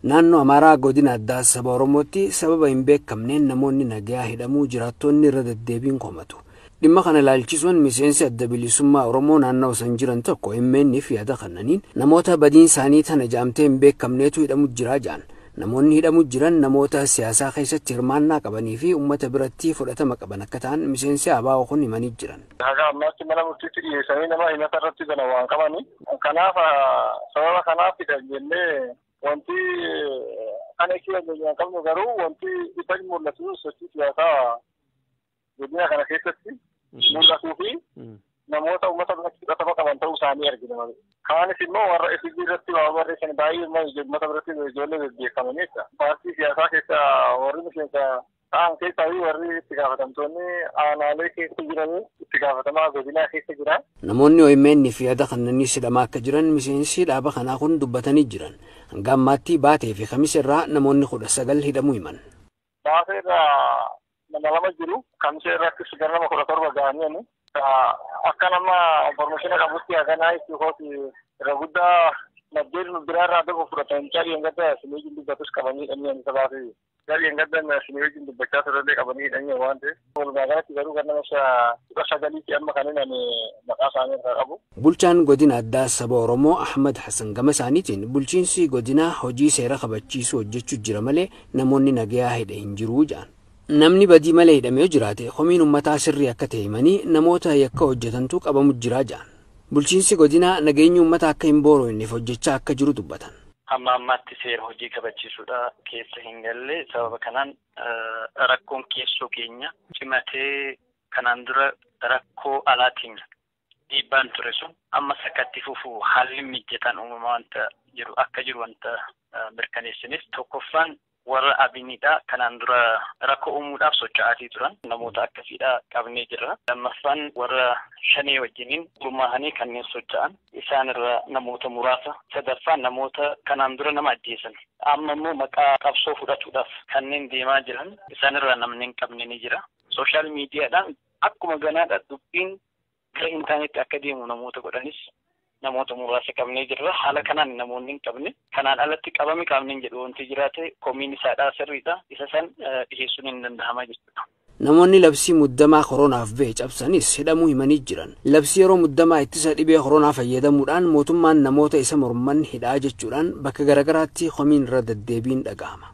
Naannoo Amaaraa godina addaa saba Oromootti sababa hin beekamneen namoonni nagayaa hidhamuu jiraattonni irra deddeebiin komatu. Dhimma kana ilaalchisuun miseensi adda bilisummaa Oromoo naannoo san jiran tokko MN'f yaada kennaniin namoota badiin isaanii tana jaamtee hin beekamneetu hidhamu jira jaan. Namoonni hidhamu jiran namoota siyaasaa keessatti hirmaannaa qabanii fi uummata biratti fudhatama qaban akka ta'an miseensi ABO kun himanii jiran. Haga ammaatti mana murtiitti dhiyeessanii nama himata irratti bana waan qabani. Kanaaf sababa kanaaf hidhan jennee wanti kana keenya qabnu garuu wanti ifa mul'atu sochii siyaasaa godina kana keessatti mul'atuu fi namoota uummata biratti fudhatama qaban ta'uu isaanii argina malee. Kaanis immoo warra FB irratti waa barreessan baay'ee uummata biratti ijoollee bebbeekamanii jecha. Paartii siyaasaa keessa warri miseensa ta'an keessaa fi warri itti gaafatamtoonni aanaalee keessa jiranii itti gaafatamaa godinaa keessa jiran. Namoonni OMN fi yaada kanneenis hidhamaa akka jiran miseensi dhaaba kanaa kun dubbatanii jiran. Hanga ammaatti baatee fi kamisa irraa namoonni 19 hidhamuu himan. Baatee irraa nama 2 jiru. Kamisa irrattis gara nama 17 ga'anii akka nama information qabutti haganaa itti hooti irra guddaa maddeen biraarraa tokko fudhatan caalii gadda sinii wajjin dubbatus qabanii hidhanii ani sabaaf caalii gadda sinii wajjin dubbachaa turellee qabanii hidhanii waan ta'eef walumaa galatti garuu kan nama 19 amma kan inni maqaa isaanii irraa qabu. Bulchaan godina addaa saba Oromoo Ahmad Hassan gama isaaniitiin bulchiinsi godinaa hojii seera kabachiisuu hojjechuu jira malee namoonni nagayaa hidhe hin jiruu jedhan. Namni badii malee hidhamee jiraate komiin uummataa sirrii akka ta'e himanii namoota yakka hojjetantu qabamu jira jedhan. Bulchiinsi godinaa nageenya uummataa akka hin booroofneef hojjechaa akka jiru dubbatan. Amma ammaatti seera hojii kabachiisuudha keessa hin galle sababa kanaan rakkoon keessoo keenya cimatee kanaan dura rakkoo alaatiin dhiibbaan ture sun ammas akka itti fufu haalli mijataan uumamaa wanta jiru akka jiru wanta mirkaneessinis tokkoffaan warra abiniidha kanaan dura rakkoo uumuudhaaf socho'aatii turan namoota akkasiidha qabnee jirra. Lammaffaan warra shanee wajjiniin gurmaa'anii kanneen socho'an isaanirra namoota muraasa. Sadaffaan namoota kanaan dura nama ajjeesan amma immoo maqaa qabsoo fudhatuudhaaf kanneen deemaa jiran isaanirra namni hin qabne ni jira. Sooshaal miidiyaadhaan akkuma ganaadha dubbiin gara intarneetti akka deemu namoota godhanis namoota muraasa qabnee jirra. Haala kanaan namoonni hin qabne. Kanaan alatti qabame qaamni hin jedhu wanti jiraate komiin isaadhaa sirriidha. Isa san dhiyeessuun hin danda'amaa jechuudha. Namoonni labsii muddamaa koronaaf ba'e cabsanis hidhamuu himanii jiran. Labsii yeroo muddamaa ittisa dhibee koronaa fayyadamuudhaan mootummaan namoota isa morman hidhaa jechuudhaan bakka garaagaraatti komiin irra deddeebiin dhaga'ama.